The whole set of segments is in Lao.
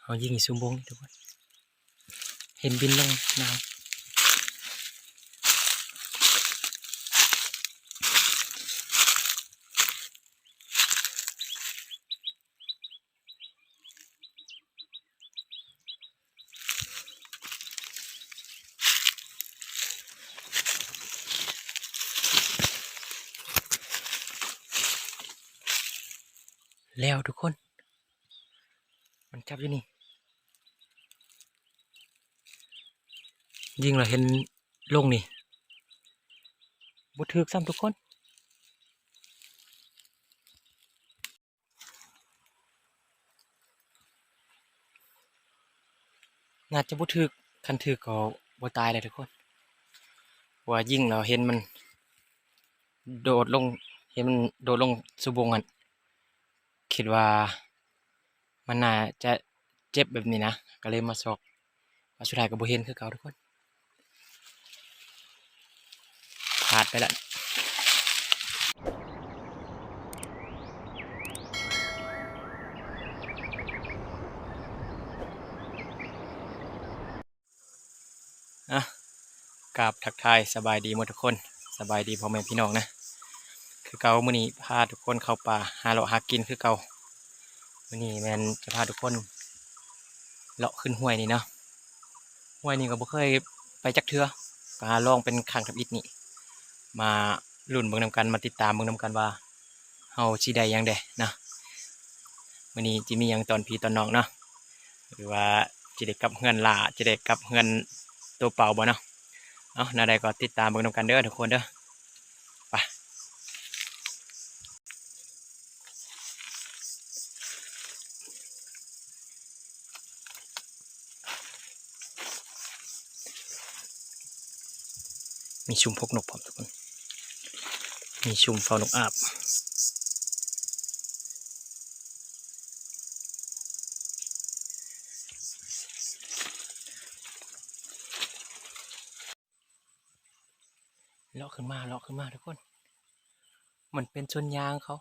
ເອົາຍິງຢູ່ຊຸມບົງນີ້ທຸກຄົນ ເຫັນບິນລົງນາວ. ແລ້ວທຸກຄົນ ມັນຈັບຢູ່ນີ້ ຍິງແລ້ວເຫັນລົງນີ້ ບໍ່ຖືກຊ້ຳທຸກຄົນ. ໜ້າຈະບໍ່ຖືກ ຄັນຖືກກໍບໍ່ຕາຍແຫຼະທຸກຄົນ ເພາະວ່າຍິງແລ້ວເຫັນມັນໂດດລົງ ເຫັນມັນໂດດລົງຊຸມບົງຫັ້ນ ຄິດວ່າມັນໜ້າຈະເຈັບແບບນີ້ນະ ກໍເລີຍມາຊອກ ແຕ່ສຸດທ້າຍກໍບໍ່ເຫັນຄືເກົ່າທຸກຄົນ ພາດໄປລະ. ອ່ະ ກາບທັກທາຍສະບາຍດີໝົດທຸກຄົນ ສະບາຍດີພໍ່ແມ່ພີ່ນ້ອງນະ ຄືເກົ່າ ມື້ນີ້ພາທຸກຄົນເຂົ້າປ່າຫາເລາະຫາກິນຄືເກົ່າ. ມື້ນີ້ແມ່ນຈະພາທຸກຄົນເລາະຂຶ້ນຫ້ວຍນີ້ເນາະ ຫ້ວຍນີ້ກໍບໍ່ເຄີຍໄປຈັກເທື່ອ ກໍຫາລອງເປັນຄັ້ງທຳອິດນີ້ ມາລຸ້ນເບິ່ງນຳກັນ ມາຕິດຕາມເບິ່ງນຳກັນວ່າເຮົາຊິໄດ້ຫຍັງແດ່ເນາະ. ມື້ນີ້ຊິມີຫຍັງຕ້ອນພີ່ຕ້ອນນ້ອງເນາະ ຫຼືວ່າຊິໄດ້ກັບເຮືອນຫຼ້າ ຊິໄດ້ກັບເຮືອນໂຕເປົ່າບໍ່ເນາະ. ເອົາ ແນວໃດກໍຕິດຕາມເບິ່ງນຳກັນເດີທຸກຄົນເດີ ໄປ. ມີຊຸມພົກນົກພ້ອມທຸກຄົນ ມີຊຸມເຝົ້ານົກອາບ. ເລາະຂຶ້ນມາ ເລາະຂຶ້ນມາທຸກຄົນ ມັນເປັນສວນຍາງເຂົາ.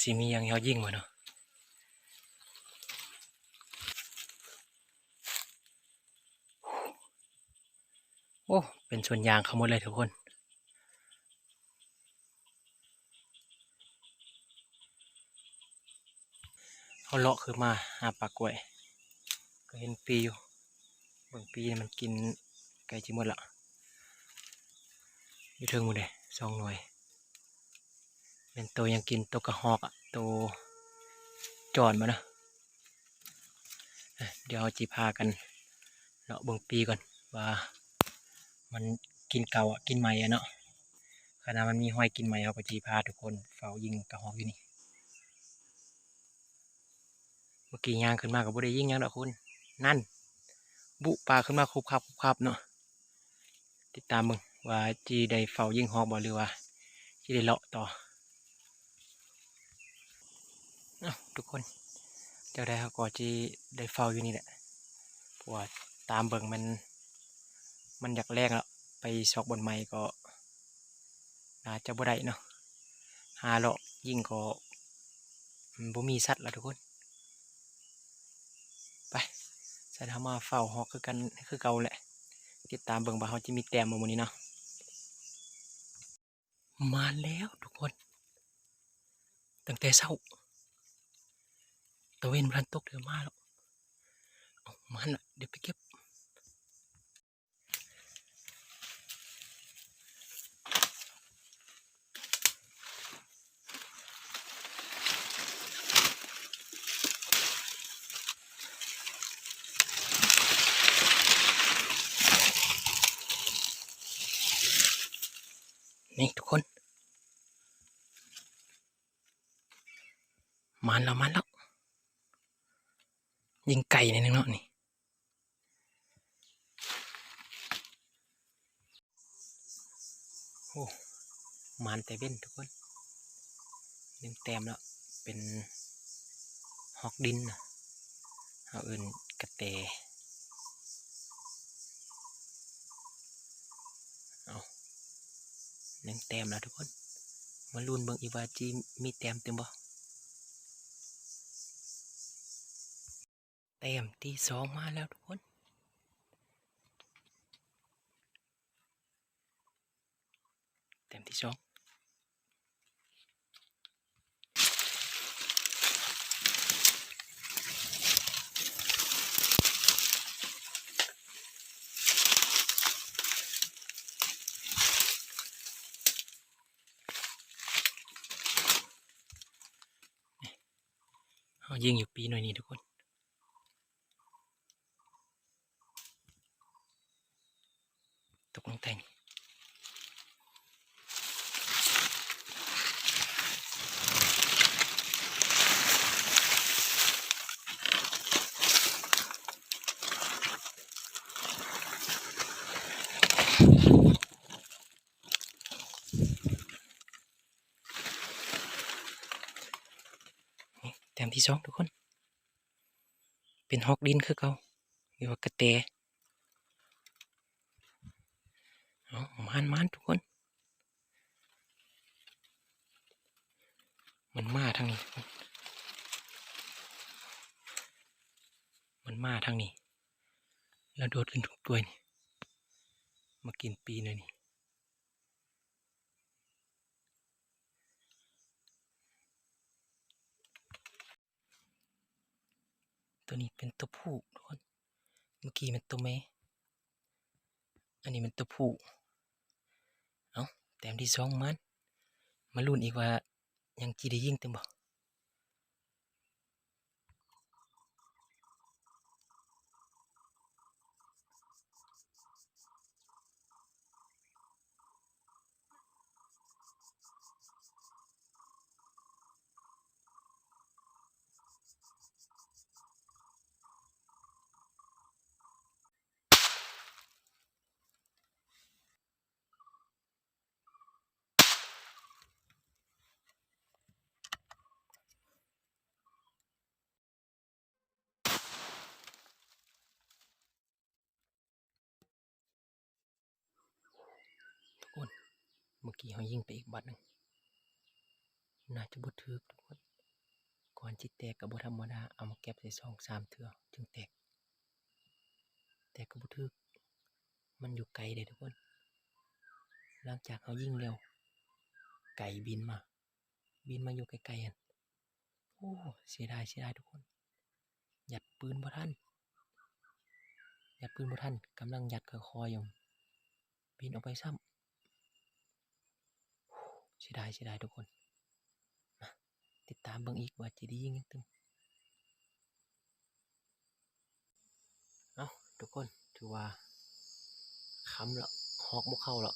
ຊິມີຫຍັງໃຫ້ເຮົາຍິງບໍ່ເນາະ? ໂອ້ ເປັນສວນຢາງເຂົາໝົດເລີຍທຸກຄົນ. ເຮົາເລາະຂຶ້ນມາຫາປ່າກ້ວຍ ກໍເຫັນປີຢູ່ ເບິ່ງປີນີ້ມັນກິນໃກ້ຊິໝົດລະ ຢູ່ເທິງພຸ້ນເດ້ ສອງໜ່ວຍ ແມ່ນໂຕຫຍັງກິນ ໂຕກະຮອກອະ ໂຕຈອນບໍ່ນະ. ດຽວເຮົາຊິພາກັນເລາະເບິ່ງປີກ່ອນວ່າມັນກິນເກົ່າອະ ກິນໃໝ່ອະເນາະ. ຄັນວ່າມັນມີຮອຍກິນໃໝ່ ເຮົາກໍຊິພາທຸກຄົນເຝົ້າຍິງກະຮອກຢູ່ນີ້. ເມື່ອກີ້ຍ່າງຂຶ້ນມາກໍບໍ່ໄດ້ຍິງຫຍັງດອກຄຸນ ນັ້ນ ບຸປາຂຶ້ນມາຄຸບຄັບ ຄຸບຄັບເນາະ. ຕິດຕາມເບິ່ງວ່າຊິໄດ້ເຝົ້າຍິງຮອກບໍ່ ຫຼືວ່າຊິໄດ້ເລາະຕໍ່. ເອົ້າ ທຸກຄົນ ຈັ່ງໃດເຮົາກໍຊິໄດ້ເຝົ້າຢູ່ນີ້ແຫຼະ ເພາະວ່າຕາມເບິ່ງມັນ ມັນຢາກແລງແລ້ວ ໄປຊອກບ່ອນໃໝ່ກໍໜ້າຈະບໍ່ໄດ້ເນາະ. ຫາເລາະຍິງກໍ ອືມ ບໍ່ມີສັດລະທຸກຄົນ. ໄປ ຊັ້ນເຮົາມາເຝົ້າຮອກຄືກັນ ຄືເກົ່າແຫຼະ. ຕິດຕາມເບິ່ງວ່າເຮົາຈະມີແຕ້ມບໍ່ມື້ນີ້ເນາະ. ມາແລ້ວທຸກຄົນ ຕັ້ງແຕ່ເຊົ້າ ຕາເວັນບໍ່ທັນຕົກເທື່ອ ມາແລ້ວ. ເອົາ ມາລະ ດຽວໄປເກັບ. ນີ້ທຸກຄົນ ມາແລ້ວ ມາແລ້ວ ຍິງໄກໜ້ອຍໜຶ່ງເນາະນີ້. ໂອ້ ໝານແຕ່ເວັນທຸກຄົນ ໜຶ່ງແຕ້ມແລ້ວ ເປັນຮອກດິນນະ ເຮົາເອີ້ນກະແຕ. ເອົາ ໜຶ່ງແຕ້ມແລ້ວທຸກຄົນ ມາລຸ້ນເບິ່ງອີກວ່າຊິມີແຕ້ມຕື່ມບໍ່. ແຕ້ມທີສອງມາແລ້ວທຸກຄົນ ແຕ້ມທີສອງ. ເຮົາຍິງຢູ່ປີໜ່ວຍນີ້ທຸກຄົນ ຕົກລົງແຕ່ງ. ນີ້ແຕ້ມທີສອງທຸກຄົນ ເປັນຮອກດິນຄືເກົ່າ ຫຼືວ່າກະແຕ. ເອົາ ມານໆ ທຸກຄົນ ມັນມາທາງນີ້ ມັນມາທາງນີ້ ລະໂດດຂຶ້ນທຸກໜ່ວຍນີ້ ມາກິນປີໜ່ວຍນີ້. ໂຕນີ້ເປັນໂຕຜູ້ທຸກຄົນ ເມື່ອກີ້ແມ່ນໂຕແມ່ ອັນນີ້ແມ່ນໂຕຜູ້. ເອົ້າ ແຕ້ມທີສອງມາ ມາລຸ້ນອີກວ່າຍັງຊິໄດ້ຍິງຕື່ມບໍ່. ທຸກຄົນ ເມື່ອກີ້ເຮົາຍິງໄປອີກບາດໜຶ່ງ ໜ້າຈະບໍ່ຖືກທຸກຄົນ ກ່ອນຊິແຕກກໍບໍ່ທຳມະດາ ເອົາມາແກັບໃສ່ສອງສາມເທື່ອຈຶ່ງແຕກ ແຕ່ກໍບໍ່ຖືກ ມັນຢູ່ໄກເດ້ທຸກຄົນ ຫຼັງຈາກເຮົາຍິງແລ້ວ ໄກ່ບິນມາ ບິນມາຢູ່ໃກ້ໆຫັ້ນ. ໂອ້ ເສຍດາຍ ເສຍດາຍທຸກຄົນ ຍັດປືນບໍ່ທັນ ຍັດປືນບໍ່ທັນ ກຳລັງຍັດຄ່ອຍໆຢູ່ ບິນອອກໄປຊ້ຳ. ເສຍດາຍ ເສຍດາຍທຸກຄົນ ມາຕິດຕາມເບິ່ງອີກວ່າຈະໄດ້ຍິງຫຍັງຕື່ມ. ເອົ້າ ທຸກຄົນ ຖືວ່າຄ່ຳແລ້ວ ຮອກບໍ່ເຂົ້າແລ້ວ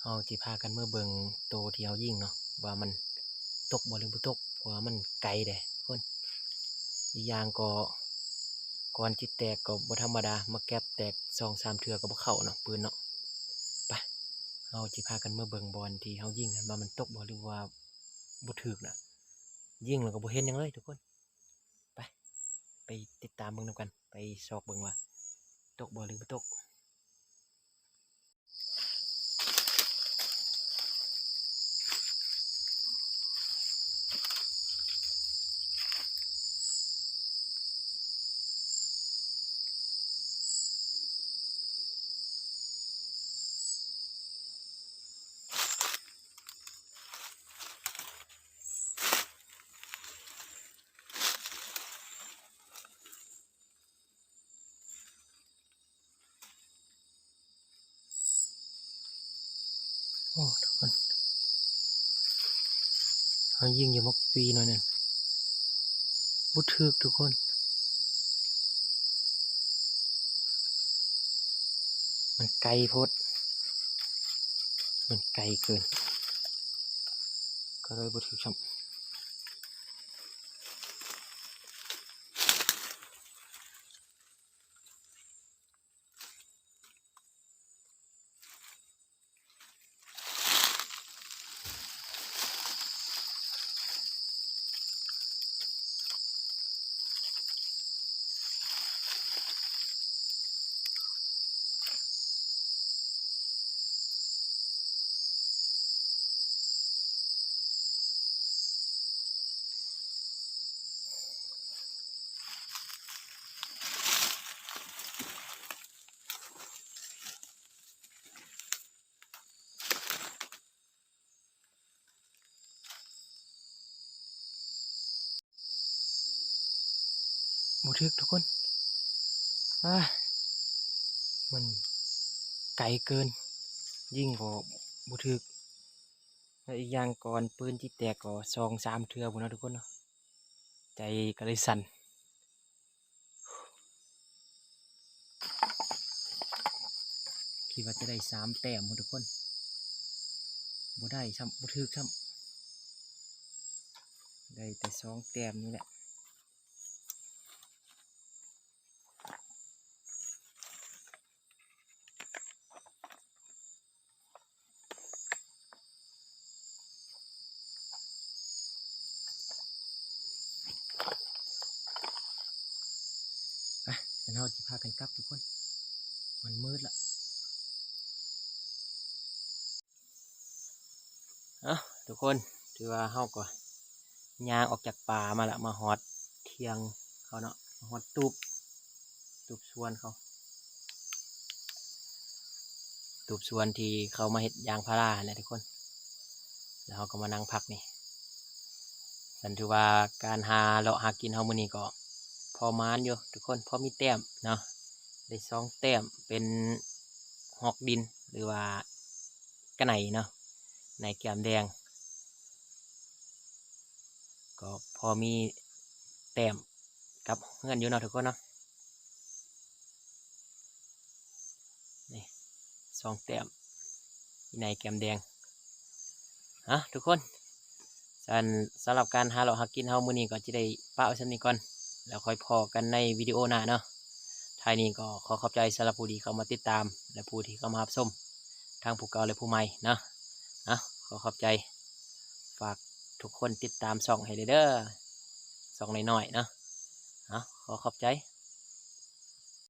ເຮົາຊິພາກັນເມືອເບິ່ງໂຕທີ່ເຮົາຍິງເນາະ ວ່າມັນຕົກບໍ່ ຫຼືບໍ່ຕົກ ເພາະວ່າມັນໄກເດ້ທຸກຄົນ. ອີກຢ່າງກໍ ກ່ອນຊິແຕກກໍບໍ່ທຳມະດາ ມາແກັບແຕກສອງສາມເທື່ອກໍບໍ່ເຂົ້າເນາະ ປືນເນາະ. ໄປ ເຮົາຊິພາກັນເມືອເບິ່ງບ່ອນທີ່ເຮົາຍິງນັ້ນ ວ່າມັນຕົກບໍ່ ຫຼືວ່າບໍ່ຖືກນະ. ຍິງແລ້ວກໍບໍ່ເຫັນຫຍັງເລີຍທຸກຄົນ. ໄປ ໄປຕິດຕາມເບິ່ງນຳກັນ ໄປຊອກເບິ່ງວ່າຕົກບໍ່ ຫຼືບໍ່ຕົກ. ໂອ້ ທຸກຄົນ ເຮົາຍິງຢູ່ໝາກປີໜ່ອຍໜຶ່ງ ບໍ່ຖືກທຸກຄົນ ມັນໄກໂພດ ມັນໄກເກີນ ກໍເລີຍບໍ່ຖືກຊ້ຳ. ໂ ບໍ່ຖືກທຸກຄົນ. ອາ ມັນໄກເກີນ ຍິງກໍບໍ່ຖືກ ແລະ ອີກຢ່າງກ່ອນປືນຊິແຕກກໍສອງສາມເທື່ອພຸ້ນເນາະທຸກຄົນເນາະ. ໃຈກໍເລີຍສັ່ນ. ຄິດວ່າຈະໄດ້ສາມແຕ້ມພຸ້ນທຸກຄົນ. ບໍ່ໄດ້ຊ້ຳ ບໍ່ຖືກຊ້ຳ. ໄດ້ແຕ່ສອງແຕ້ມນີ້ແຫຼະ. ໄປ ຊັ້ນເຮົາຊິພາກັນກັບທຸກຄົນ ມັນມືດລະ. ເອົ້າ ທຸກຄົນ ຖືວ່າເຮົາກໍຍ່າງອອກຈາກປ່າມາລະ ມາຮອດທ່ຽງເຂົາເນາະ ມາຮອດຕູບ ຕູບສວນເຂົາ ຕູບສວນທີ່ເຂົາມາເຮັດຢາງພາລາຫັ້ນແຫຼະທຸກຄົນ. ແລ້ວເຮົາກໍມານັ່ງພັກນີ້. ຊັ້ນຖືວ່າການຫາເລາະຫາກິນເຮົາມື້ນີ້ກໍພໍໝານຢູ່ທຸກຄົນ ພໍມີແຕ້ມເນາະ ໄດ້ສອງແຕ້ມ ເປັນຮອກດິນ ຫຼືວ່າກະໄນເນາະ ໄນແກ້ມແດງ ກໍພໍມີແຕ້ມກັບເຮືອນຢູ່ເນາະທຸກຄົນເນາະ. ນີ້ສອງແຕ້ມ ອີ່ໄນແກ້ມແດງ. ເອົ້າ ທຸກຄົນ ຊັ້ນສຳລັບການຫາເລາະຫາກິນເຮົາມື້ນີ້ກໍຈະໄດ້ປະໄວ້ສ່ຳນີ້ກ່ອນ ແລ້ວຄ່ອຍພໍ້ກັນໃນວິດີໂອໜ້າເນາະ. ທ້າຍນີ້ກໍຂໍຂອບໃຈສຳລັບຜູ້ທີ່ເຂົ້າມາຕິດຕາມ ແລະ ຜູ້ທີ່ເຂົ້າມາຮັບຊົມ ທັງຜູ້ເກົ່າ ແລະ ຜູ້ໃໝ່ເນາະ. ເອົ້າ ຂໍຂອບໃຈ ຝາກທຸກຄົນຕິດຕາມຊ່ອງໃຫ້ເດີ ຊ່ອງນ້ອຍໆເນາະ. ເອົ້າ ຂໍຂອບໃຈ.